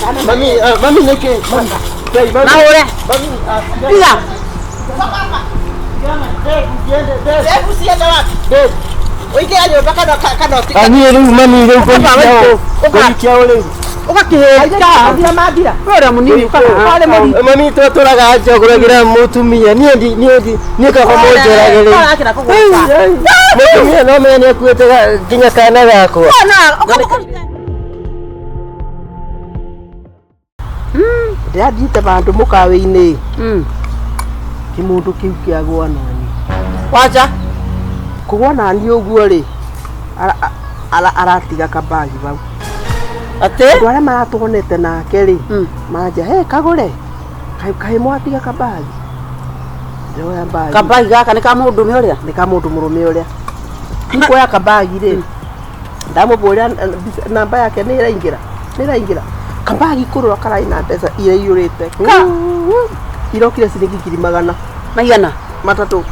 Mami, ah, mami nĩkĩ? Mami. Hey, mami. Mahũre. Mami, ah, Tiga. Hebu siende wapi? Ũingĩra nyũmba kana kana ũtiga. Ah, niĩ rĩu mami rĩu Ũka, ũka. kũhikia ũ rĩu? Ũgakĩhĩka. Mathira mathira. Ũrĩa mũnini ũka. Ũrĩa mũnini. Mami twatũraga njogoragĩra mũtumia niĩ ndi niĩ ndi niĩ kaba mũnjoragĩre Ũrakĩra kũgũka. mũtumia no menya nĩ akuĩte nginya kana gakwa. Ona, ũka. Ndĩrathiĩte vandũ mũkawa-inĩ kĩmũndũ kĩu kĩagũa nani. Wacha. Kũgũa nani ũguo rĩ aratiga kabagi vau. Atĩ? Andũ arĩa maratuonete nake rĩ manja he kagũre kaĩ mwatiga kabagi. Ndĩroya mbagi. Kabagi gaka nĩ ka mũndũrũme ũrĩa? Nĩ ka mũndũ mũrũme ũrĩa. Nikuoya kabagi rĩ ndamũbũrĩra namba yake nĩ ĩraingĩra nĩ ĩraingĩra kabagi kũrora kararĩ na mbeca iraiyũrĩte ka irokire ciringi ngiri magana Maigana? matatũ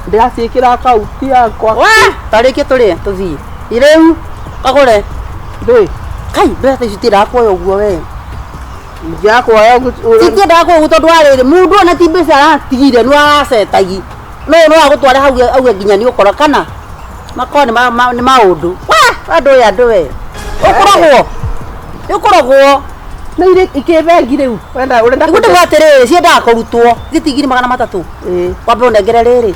ndĩraciĩkĩra akaunti yakwa. Wa, tarĩkie tũrĩe tũthiĩ. Rĩu kagũre. Ndĩ Kai, mbeca ici itiendaga kuoya ũguo we. Ingĩakuoya Citiendaga kuoya ũguo tondũ wa rĩrĩ mũndũ ona ti mbeca aratigire nĩ aracetagi. No no agũtware hau auge nginya nĩ ũkora kana makorwo nĩ maũndũ. Wa, andũ aya andũ we. Ũkũrogwo. Nĩ ũkũrogwo. Nĩ irĩ ikĩ bengi rĩu wenda ũrenda Nĩguo ndĩmwĩre atĩrĩrĩ ciendaga kũrutwo gĩti 300,000. Ĩĩ. Wambe ũnengere rĩrĩ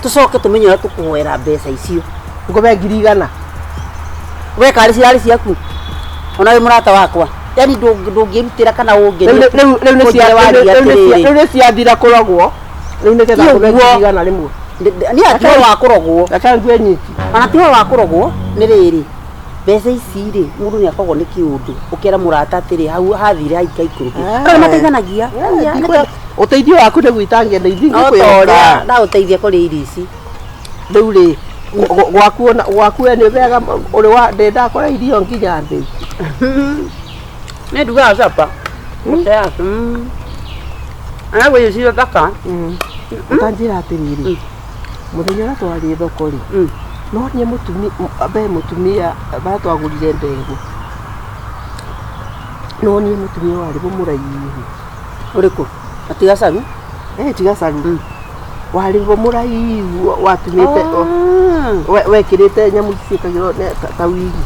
tũcoke tũmenye ũrĩa tũkũhoera mbeca icio. Ngũbe 100,000. We karĩ cirarĩ ciaku ona wĩ mũrata wakwa yani ndũngĩrutĩra kana ũngenie Rĩu rĩu nĩ cia rĩu nĩ ciathira kũrogwo rĩu nĩgetha Ti ngũbe ũguo. 100,000 rĩmwe. Niĩ ati ũhoro wa kũrogwo. Reke ngue nyiki. Ona ti ũhoro wa kũrogwo nĩ rĩrĩ mbeca ici rĩ mũndũ nĩ akoragwo nĩ kĩũndũ ũkera mũrata atĩrĩ hau hathire haikaikũrũke. Andũ nĩ mateithanagia. Ũteithio waku nĩ gwĩtangia na ithuĩ No ta ũrĩa ndagũteithia kũrĩa irio ici. Rĩu rĩ gwaku ona gwaku we nĩ ũrĩaga ũrĩ wa ndĩ ndakora irio nginya thĩ. Nĩ ndugaga capa. Arabu irio cio thaka. Ũtanjĩra atĩrĩrĩ mũthenya ũrĩa twarĩ thoko rĩ no niĩ mũtumia mbe mũtumia barĩa twagũrire ndegũ no niĩ mũtumia warĩ mũraihu. Ũrĩkũ? Ati gacaru? Eh, ti gacaru. Warĩ mũraihu watumĩte wekĩrĩte nyamũ ici ciĩkagĩrwo ta wigi.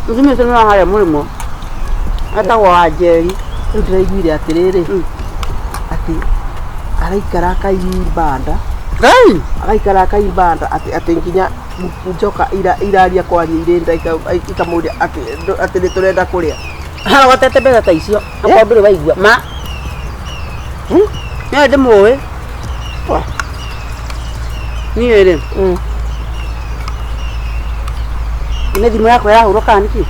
Mũtumia ũcio nĩ wa harĩa mũrĩmo. Etagwo Wanjeri. Rĩu ndĩraiguire atĩrĩrĩ atĩ araikara akaimba nda. Ngai! Araikara akaimba nda atĩ atĩ nginya njoka iraria kwaria irĩ nda ikamũria atĩ atĩ nĩ tũrenda kũrĩa. Arogotete mbeca ta icio akorwo ndũrĩ waigua ma niĩ ndĩmũĩ niĩ rĩ nĩ thimũ yakwa ĩrahũrwo kana nĩkĩ?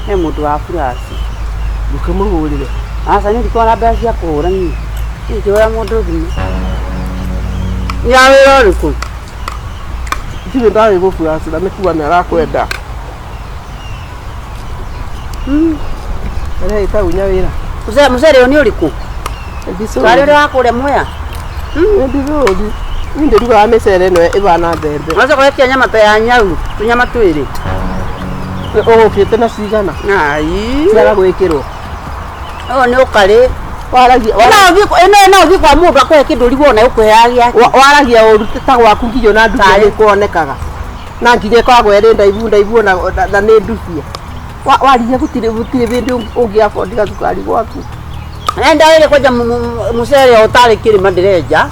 He mũndũ wa furaci. Ndũkĩmũhũrĩre. Aca niĩ ndikoragwo na mbeca cia kũhũra niĩ. Niĩ ndingĩhũrĩra mũndũ thimũ. Nĩ ya wĩra ũrĩkũ? Ndirĩ ndarĩ gũburaci na nĩ kuga nĩ arakwenda. Ĩrĩa ĩtagwo Nyawĩra. Mũcere ũyũ nĩ ũrĩkũ? Warĩ ũrĩa wa kũrĩa Mwea? Nĩ ndithũri. Niĩ ndĩrugaga mĩcere ĩno ĩbana mbembe. Ũgacoka ũgetia nyama ta ya nyau, tũnyama twĩrĩ. Ũgũkĩte na cigana? Ai. Ciaga gwĩkĩrwo. Ũyũ nĩ ũkarĩ. Waragia Ĩno no ũthiĩ kwa mũndũ akũhe kĩndũ ũrigwo ona ũkũheaga gĩake. Waragia ũru ta gwaku nginya ona ndubia nĩ kuonekaga. Na nginya ĩkoragwo ĩrĩ ndaibu ndaibu ona na nĩ ndubia. Waririe gũtirĩ gũtirĩ hĩndĩ ũngĩ afford gacukari gwaku. Ndarĩrĩ kwenja mũcere ũtarĩ kĩrĩma ndĩrenja.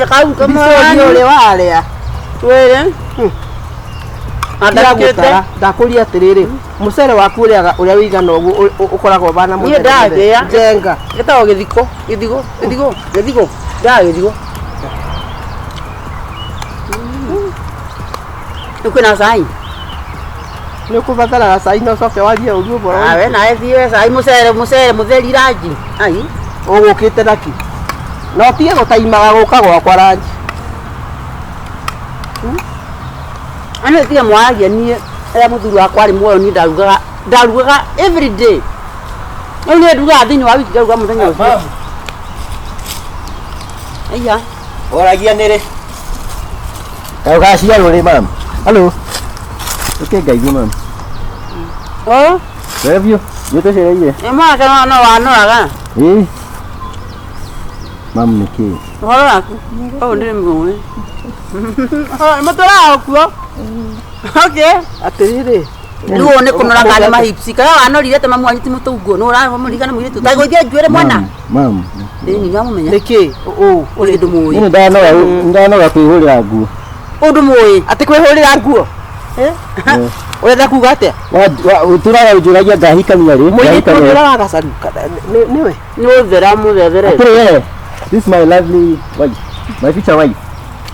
Kau Ndicũria ũrĩa warĩa. Twĩrĩ. Ndarutara ndakũria atĩrĩrĩ mũcere waku ũrĩaga ũrĩa wĩigana ũguo ũkoragwo ũbana Niĩ ndagĩa. Njenga. Gĩtagwo gĩthiko, gĩthigo, gĩthigo, gĩthigo. Ndaga gĩthigo. Rĩu kwĩna cai? Nĩ ũkũbataraga cai na ũcoke warie ũru ũboro. We nawe thiĩ we cai mũcere mũcere mũtheri ranji. Ai. Ũgũkĩte naki? Na ũtige gũtaimaga gũka gwakwa ranji. Ano tiga mwaragia niĩ rĩrĩa mũthuri wakwa arĩ muoyo niĩ ndarugaga ndarugaga every day. Rĩu niĩ ndugaga thĩinĩ wa wiki ngaruga mũthenya ũcio. Aya. Oragia nĩ rĩ? Kaĩ ũgaciarwo rĩ mama? Hello. Ũke ngeithie mami. Oh, Wega biũ. Nĩ tũcereire. nĩ mwanake no wanoraga. Ĩĩ. Mamu nĩ kĩĩ? Ũhoro waku? Ũũ ndĩrĩ mũĩ. Mũtũraga kuo? Okay. Atĩrĩrĩ. Rĩu ũyũ nĩ kũnora kana nĩ mahipsi kana wanorire ta mamu wanyu ti mũtũnguo nĩ ũramũririkana mũirĩtu ta gũithie njuĩrĩ mwana. Mamu. Ĩĩ nĩ wamũmenya. Nĩkĩ? Ũũ. Ũrĩ ndũmũĩ. Niĩ nĩ ndanoga kwĩhũrĩra nguo. Ũndũ mũĩ. Atĩ kwĩhũrĩra nguo. Eh. Ũrenda kuga atĩa? Ũtũraga ũnjũragia ngahikania rĩ? Mũirĩtu Ngahikania rĩ? ũrĩa wa gacaru kana nĩwe? Nĩ ũthera mũthethere. Atĩrĩ we, this is my lovely wife, my future wife.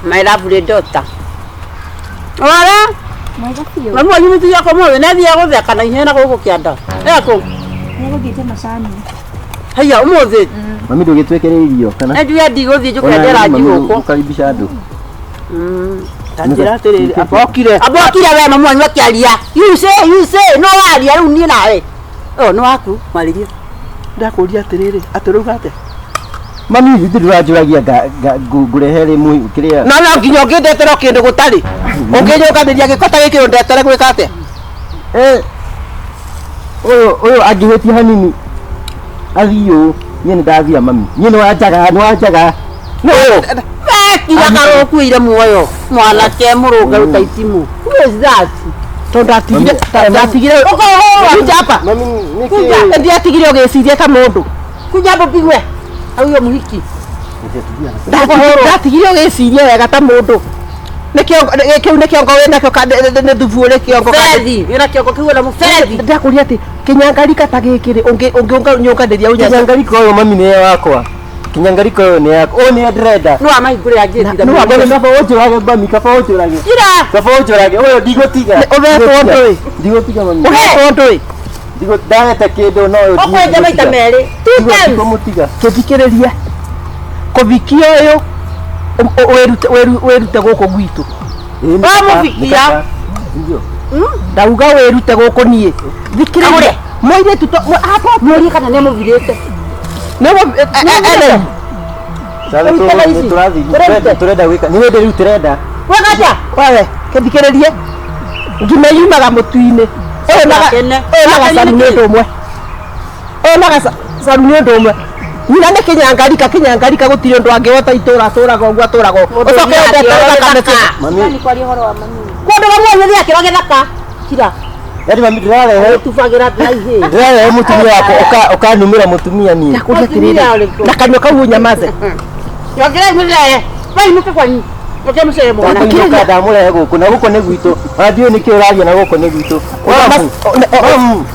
My lovely daughter. Ora, Mwega biũ. mamu wanyu nĩ tiga kũmũĩ nĩ athiaga gũtheka na ihenya na gũkũ kĩanda. Ekũ? Nĩegũthiĩte macani. Haiya ũmũthĩ. Mami ndũgĩtwĩkĩre irio kana? Nĩ njuge ndigũthiĩ njũke Ona ndera mami njigũkũ. ũkaribisha andũ. Ta njĩra atĩrĩrĩ, amba okire. Amba okire we mamu wanyu akĩaria. You say, you say, no waria rĩu niĩ nawe. Oh, nĩ waku, mwarĩrie. Ndakũria atĩrĩrĩ, atĩ ũrauga atĩa? Mami ithuĩ ndũranjũragia ngũrehe rĩ kĩrĩa. Na no nginya ũngĩndetera o kĩndũ gũtarĩ. Ũngĩnyũnganĩria gĩko ta gĩkĩ ũndetere gwĩka atĩa? Eh, ũyũ ũyũ angĩhĩtia hanini athiĩ ũũ niĩ nĩ ndathira mami niĩ nĩ wanjaga nĩ wanjaga. Ũyũ. Tiga karũkuĩire muoyo. Mwanake mũrũngarũ ta itimũ. Who is that? Tondũ ndatigire ndatigire Ũkahũra. kuja hapa. Mami nĩkĩ? Ndiatigire ũgĩciria ta mũndũ. Kuja hapo pigwe. Au hiyo mũhiki. Ndatigire ũgĩciria wega ta mũndũ. Nĩ kĩongo kĩu nĩ kĩongo wĩnakĩo nĩ thubu ũrĩ kĩongo Fethi, wĩna kĩongo kĩu wĩna mũberethi. Ndakũria atĩ kĩnyangarika ta gĩkĩ rĩ ũngĩũnganĩria ũnyangarika Kinyangariko ũyũ mami nĩye wakwa. Kinyangariko ũyũ nĩ yakwa. Ũyũ nĩye ndĩrenda. Nĩ wamahingũrĩra ngĩti. Nĩ wakwa kaba ũnjũrage mami kaba ũnjũrage. Ira. Kaba ũnjũrage ũyũ ndigũtiga. Ũhetwo ndũĩ? Ndigũtiga mami. Ũhetwo ndũĩ? Ndahete kĩndũ no ũyũ Ũkwenja maita merĩ. Two times. Ndigũmũtiga. Kĩthikĩrĩrie kũbikia ũyũ wĩrute gũkũ gwitũ. Wamũbikia. Ndio. Ndauga wĩrute gũkũ niĩ. Thikĩrĩria mũirĩtu to hapo Mũrie kana nĩ mũvirĩte. nĩ Sasa Ũrute ici. tũrathiĩ Ũrute. tũrenda gwĩka nĩ hĩndĩ rĩu tũrenda. Wega atĩa? wewe kĩthikĩrĩrie ngima yumaga mũtu-inĩ ũyũ na Ndũgakene. ũyũ na gacaru nĩ ũndũ ũmwe ũyũ na gacaru nĩ ũndũ ũmwe nyina nĩ kĩnyangarika kĩnyangarika gũtirĩ ũndũ angĩhota itũra atũraga ũguo atũraga ũguo ũcoke ũndetere thakame cia Mami Nĩ kwaria ũhoro wa mami. Kũndũ mamu wanyu nĩ akĩro gĩthaka. Kira. yaani mami ndĩrarehe Tubagĩra na ihĩ. ndĩrarehe mũtumia wakwa ũkanumĩra mũtumia niĩ. Ndakũria atĩrĩrĩ na kanua kau ũnyamaze Nyongerai mũcere. Wainũke kwanyu. Nyongere mũcere mwana. Ndakũinũka ndamũrehe gũkũ na gũkũ nĩ gwitũ. Ona ndiũĩ nĩkĩ ũraria na gũkũ nĩ gwitũ. Mamu. Mamu.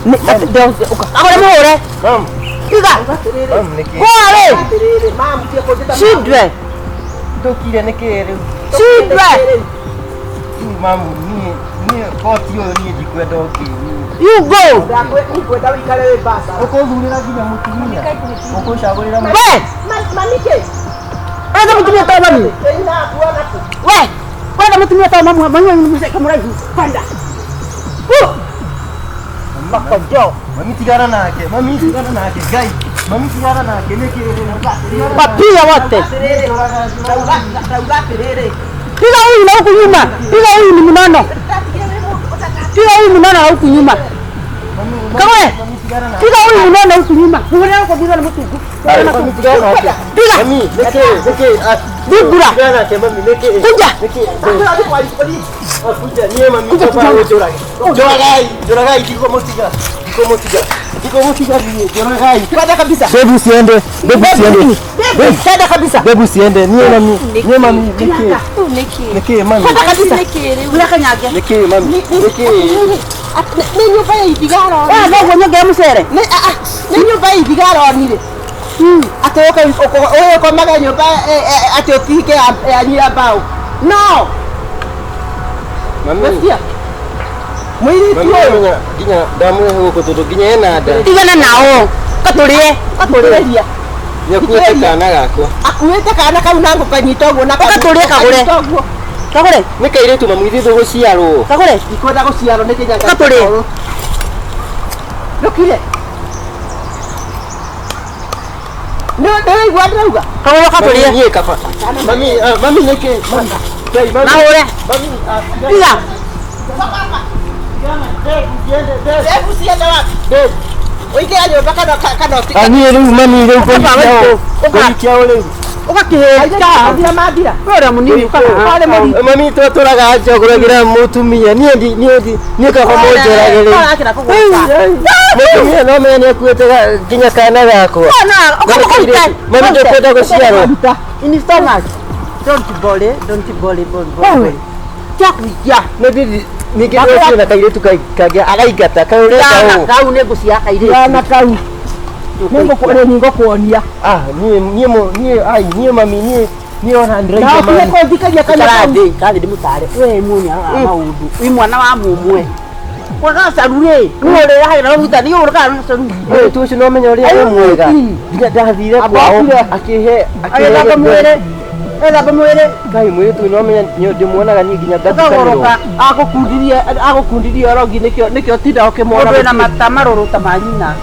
Agũre mũhũre. Mamu. Tiga. Mamu nĩkĩ? Kũa rĩ. Children. Ndũkire nĩkĩ rĩu? Children. Rĩu mamu niĩ niĩ koti ũyũ niĩ ndikwenda ũngĩ. You go. Ũkũthurĩra nginya mũtumia. Ũkũcagũrĩra mũtumia. We. Ũrenda mũtumia ta mami. We. Ũrenda mũtumia ta mami. Mami wanyu nĩ mũceke mũraihu. Panda. Makojo. Mami tigana nake. Mami tigana nake. Ngai. Mami tigana nake nĩkĩ rĩu? Wapiga wote. Piga huyu na huku nyuma. Piga huyu ni mnono. Piga huyu mnono na huku nyuma. Kagwe. Piga huyu mnono huku nyuma. Muone huko bila na mtu. Mami tigana nake. Piga. Mami nĩkĩ nĩkĩ? Bigura. Tigana nake mami nĩkĩ? Kuja. Nĩkĩ? Kuja niĩ mami kaba ũnjũrage. Njũragai, njũragai ndikũmũtiga. Ndikũmũtiga. Ndikũmũtiga niĩ njũragai. Kwenda kabisa Babe usiende. Babe usiende. Kwenda kabisa Babe usiende. Niĩ mami, niĩ mami nĩkĩ? Rĩu nĩkĩ? Nĩkĩ mami? Kwenda kabisa. Nĩkĩ rĩu? Bila kanyage. Nĩkĩ mami? Nĩkĩ? Nĩ nyũmba ya ithigaro Wa noguo nyongere mũcere. nĩ nyũmba ya ithigaro nirĩ atĩ ũke ũkomage nyũmba atĩ ũtike yanyu ya mbaũ no Mami. Mesia mũirĩtu Mami ũyũ nginya nginya ndamũrehe gũkũ tondũ nginya ena nda. Tigana nao. Katũrĩe. Thikĩrĩria Nĩakuĩte kana gakwa. akuĩte kana kau na ngũkanyita ũguo na Ũgatũrĩe kagũre. kanyita ũguo Kagũre. Nĩ kairĩtu mami ithuĩ tũgũciarwo. Kagũre. Ndikwenda gũciarwo nĩ kĩnyanga Ũgatũrĩe. Ndũkire Nĩ nĩũraigua ndĩrauga Kagũre ũgatũrĩe. Mami niĩ kaba. Mami mami nĩkĩ? Mami. Ngai, mami. Mahũre. Mami. Tiga. Ciende, Dave. Ndevu ciende wapi? Dave. Ũingĩra nyũmba kana kana ũtige. Ah, niĩ rĩu mami rĩu Ũka, kũhikia ũka. kũhikia ũ rĩu. Ũgakĩhĩta. Mathira mathira. Ũrĩa mũnini Ũkarĩ mũnini. Mami twatũraga njogoragĩra mũtumia niĩ ndi niĩ ndi niĩ kaba mũnjorage rĩu. Ũrakĩra kũgũta. Mũtumia no menya nĩakuĩte nginya kana gakwa. Mami ndũkwenda gũciarwo. In stomach. Don't worry, don't worry, don't worry. Tiakuikia. Nĩ ningĩ ũcio na kairĩtu kangĩ againgata kaĩ ũrenda Kana ũũ. kau nĩ ngũcia kairĩtu. Kana kau. Nĩngũkuonia. Ah, niĩ niĩ niĩ ai niĩ mami niĩ niĩ ona ndĩraigua Na ũtige mami. kũnjikaria kana kau. Karathĩ, karathĩ ndĩmũtare. We muoni aroraga maũndũ. Wĩ mwana wa mũmwe. Wagacaru rĩ, nĩ ũrĩrahagĩra maguta, nĩ ũrĩkaga gacaru. Mũirĩtu ũcio no menya ũrĩa wĩ mwega. Nginya ndathire kwao akĩhe Agĩthamba mwĩrĩ. Agĩthamba mwĩrĩ. Ngai mũirĩtu no menya ndĩmuonaga niĩ nginya ngatukanĩrwo. Ũkagũrũka. Agũkundirie agũkundirie orogi nĩkĩo nĩkĩo tinda ũkĩmuona. Mũndũ wĩna mata marũrũ ta ma nyina.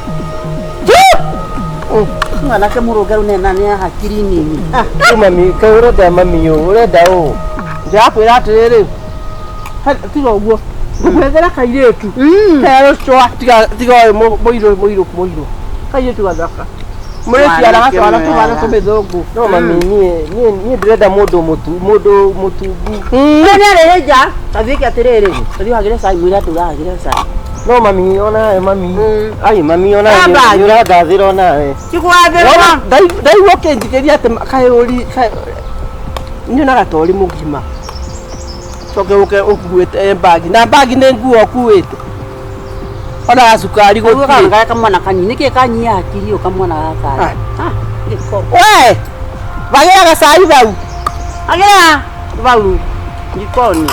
Mwanake mũrũngaru nena nĩ hakiri nini. Rĩu mami kaĩ ũrenda mami ũũ ũrenda ũũ. Ndĩrakwĩra atĩrĩrĩ. Tiga ũguo. Ngũkwethera kairĩtu. Kerũ cwa tiga tiga ũyũ mũirũ mũirũ mũirũ. Kairĩtu gathaka. Mũrĩciaraga twana tũhana tũmĩthũngũ. No mami niĩ niĩ niĩ ndĩrenda mũndũ mũtu mũndũ mũtungu. Nĩ nĩarĩhe nja. Athiĩke atĩrĩrĩ, ũthiĩ wagĩre cai mwĩre andũ ũragĩre cai. No mami onawe mami. Ai mami onawe Amba. nĩ ũrangathĩra onawe. Cikwathĩrwo. Ndaigua ũkĩnjikĩria atĩ kaĩ ũri nyonaga ta ũrĩ mũgima. Coke ũke ũkuĩte mbagi na mbagi nĩ nguo ũkuĩte. Ona gacukari Gũtirĩ. gũtirĩ. Gaka kamwana kanini nĩkĩ kanyia hakiri ũyũ kamwana gaka. Ah, gĩko. We! Wagĩra gacai bau. Agĩra bau jikoni.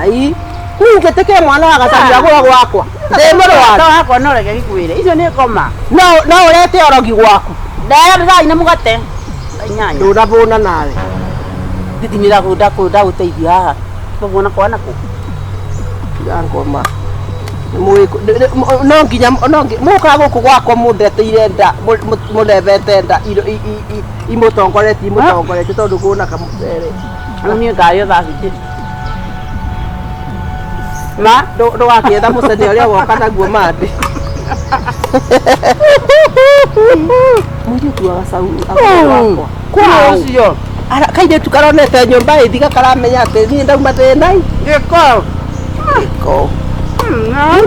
Ai. Niĩ ngĩtĩkĩre mwana wa gacai agũra gwakwa. Ndĩ mũrwaru. Mũrwaru wakwa no reke gĩkwĩre. Icio nĩ ngoma. No no ũrete orogi gwaku. Ndaya cai na mũgate. Thaa inyanya. Ndũnabũna nawe. Nditinĩra ndagũteithia haha. Tũmuona kwa nakũ. Tiga ngoma. No nginya no mũkaga gũkũ gwakwa mũndeteire nda mũndebete nda imũtongoretie imũtongoretie tondũ ngũna kamũcere. Rĩu niĩ ngarĩo thaa cingĩ. Ma Ndũgakĩetha mũcene ũrĩa woka naguo mandĩ. Mũirĩtu wa gacau agũra gwakwa. Kwa ũcio. Kairĩtu karonete nyũmba ĩthiga karamenya atĩ niĩ ndauma thĩna-inĩ. Gĩko. Gĩko.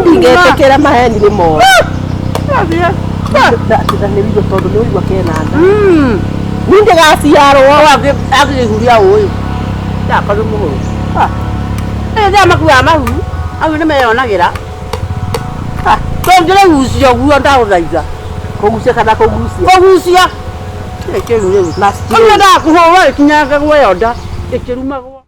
Ndingĩtĩkĩra maheni nĩ moru. Na nĩ wĩigua tondũ nĩ ũigua kena nda. Niĩ ndĩgaciarwo. Akĩhuria ũyũ. Ndakorwo mũhũrũ. Ĩ makuaga mahu. Au nĩ meyonagĩra. Tũngĩrĩgucia ũguo ndagũthaitha. Kũgucia kana kũgucia. Kũgucia. Kĩu rĩu. Na Ũrĩa ndakũhũra ĩkinyanga guoya nda ĩkĩrumagwo.